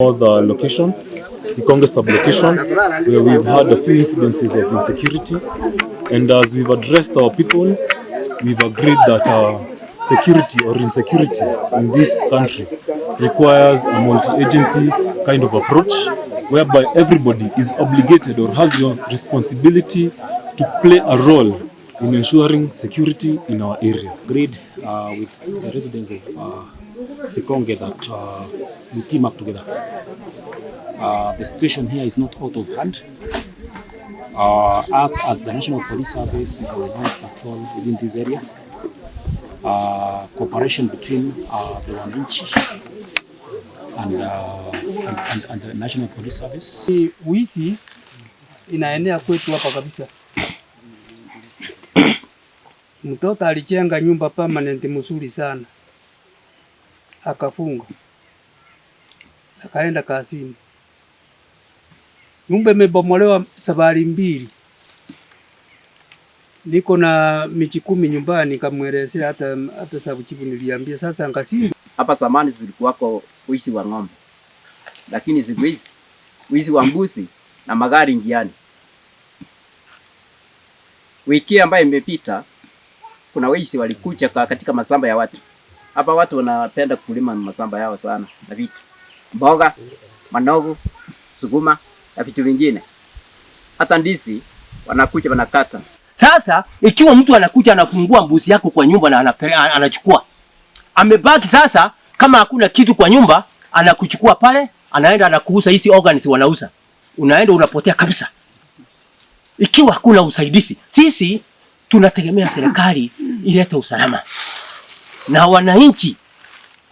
Other location, Sikonge sub-location, where we've had a few incidences of insecurity. And as we've addressed our people, we've agreed that security or insecurity in this country requires a multi-agency kind of approach, whereby everybody is obligated or has the responsibility to play a role in ensuring security in our area. Agreed with the residents of Sikonge that we team up together. The situation here is not out of hand. Us as the National Police Service, we have launched patrol within this area. Cooperation between the wananchi and the National Police Service. Wizi inaenea kwetu hapa kabisa. Mtoto alijenga nyumba permanent mzuri sana, akafunga, akaenda kazini. Nyumba imebomolewa safari mbili. Niko na miji 10 nyumbani, kamwelezea hata sub chief niliambia sasa ngasi. Hapa zamani zilikuwako wizi wa ng'ombe, lakini siku hizi wizi wa mbuzi na magari njiani. Wiki ambayo imepita kuna wizi walikuja katika mashamba ya watu. Hapa watu wanapenda kulima mashamba yao sana na vitu mboga, manogu, sukuma na vitu vingine, hata ndizi wanakuja wanakata. Sasa ikiwa mtu anakuja anafungua mbuzi yako kwa nyumba na anachukua, amebaki sasa, kama hakuna kitu kwa nyumba, anakuchukua pale, anaenda anakuuza hizi organs wanauza, unaenda unapotea kabisa. Ikiwa hakuna usaidizi, sisi tunategemea serikali ilete usalama na wananchi.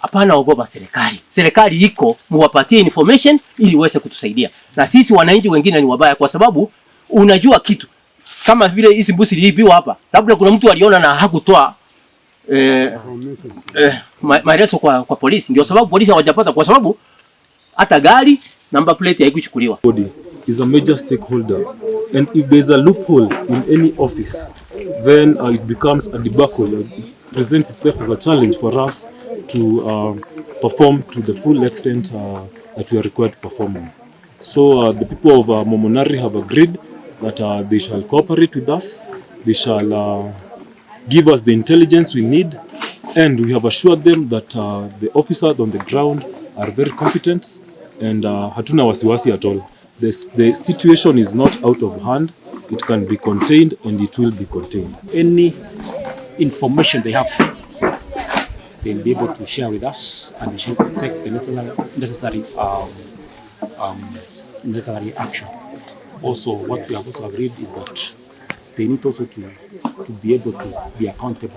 Hapana ogopa serikali. Serikali iko, muwapatie information ili iweze kutusaidia. Na sisi wananchi wengine ni wabaya, kwa sababu unajua kitu kama vile hizi mbuzi iliibiwa hapa, labda kuna mtu aliona na hakutoa maelezo kwa polisi. Ndio sababu polisi hawajapata, kwa sababu hata gari number plate haikuchukuliwa. Body is a major stakeholder, and if there's a loophole in any office, then it becomes a debacle. It presents itself as a challenge for us to perform to the full extent that we are required to perform on. So the people of Momonari have agreed that they shall cooperate with us, they shall give us the intelligence we need, and we have assured them that the officers on the ground are very competent and hatuna wasiwasi at all. The situation is not out of hand, it can be contained and it will be contained. Any information they have, they'll be able to share with us, and we shall take the necessary action. Also, what we have also agreed is that they need also to be able to be accountable.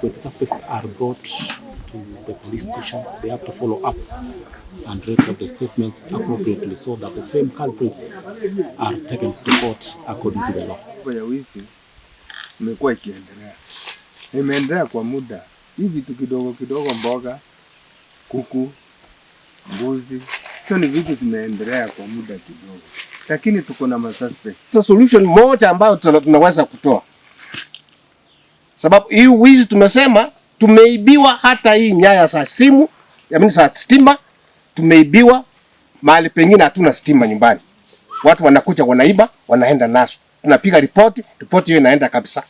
When the suspects are brought to the police station, they have to follow up and record the statements appropriately so that the same culprits are taken to court according to the law. Ya wizi imekuwa ikiendelea, imeendelea kwa muda. Hii vitu kidogo kidogo, mboga, kuku, mbuzi, hizo ni vitu zimeendelea kwa muda kidogo, lakini tuko na masuspect. Sasa solution moja ambayo tunaweza kutoa, sababu hii wizi tumesema tumeibiwa hata hii nyaya za simu, yaani za stima tumeibiwa. Mahali pengine hatuna stima nyumbani, watu wanakuja wanaiba, wanaenda nazo, tunapiga ripoti, ripoti hiyo inaenda kabisa.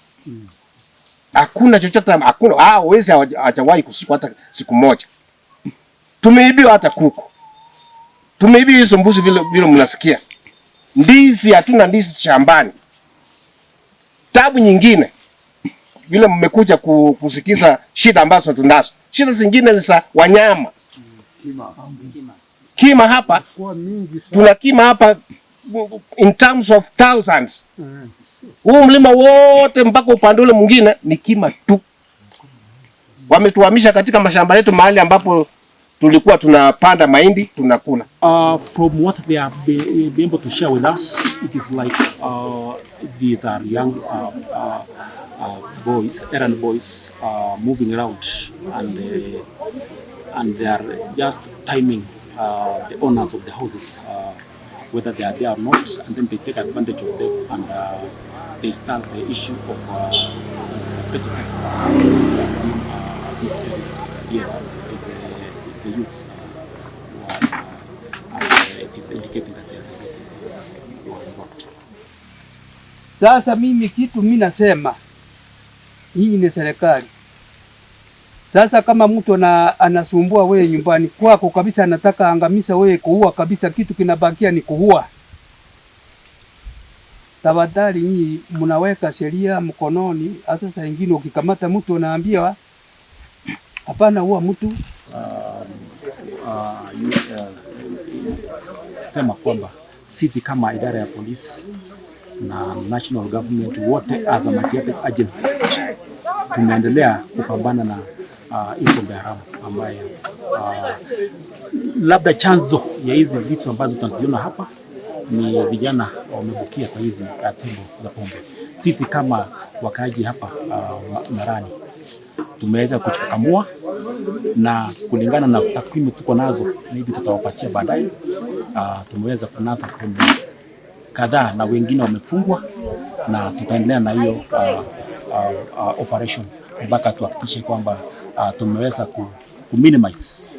Hakuna chochote, hakuna wezi hawajawahi kushikwa hata siku moja. Tumeibiwa hata kuku, tumeibiwa hizo mbuzi vile vile mnasikia. Ndizi hatuna ndizi shambani. Tabu nyingine vile mmekuja kusikiza shida ambazo tunazo. Shida zingine ni za wanyama. Kima hapa tuna kima hapa in terms of thousands. Huu mlima wote mpaka upande ule mwingine ni kima tu. Wametuhamisha katika mashamba yetu mahali ambapo tulikuwa tunapanda mahindi tunakula. From what they have been able to share with us, it is like these are young boys, errand boys, moving around, and they are just timing the owners of the houses, whether they are there or not, and then they take advantage of them and they start the issue of these petty thefts in this area. Yes, it is the youths who are is indicating that they are the youths who are involved. Sasa mimi kitu mimi nasema, nyinyi ni serikali. Sasa kama mtu anasumbua wewe nyumbani kwako kabisa, anataka angamiza wewe, kuua kabisa, kitu kinabakia ni kuua. Tafadhali nyinyi mnaweka sheria mkononi. Hata saa ingine ukikamata mtu unaambiwa hapana, ua mtu. Sema kwamba sisi kama idara ya polisi na national government wote as a multi agency tumeendelea kupambana na hii pombe haramu ambayo labda chanzo ya hizi vitu ambazo tunaziona hapa ni vijana wamebukia kwa hizi tembo za pombe. Sisi kama wakaaji hapa Marani tumeweza kujikakamua na kulingana na takwimu tuko nazo, maybe tutawapatia baadaye. Tumeweza kunasa pombe kadhaa na wengine wamefungwa, na tutaendelea na hiyo operation mpaka tuhakikishe kwamba tumeweza ku minimize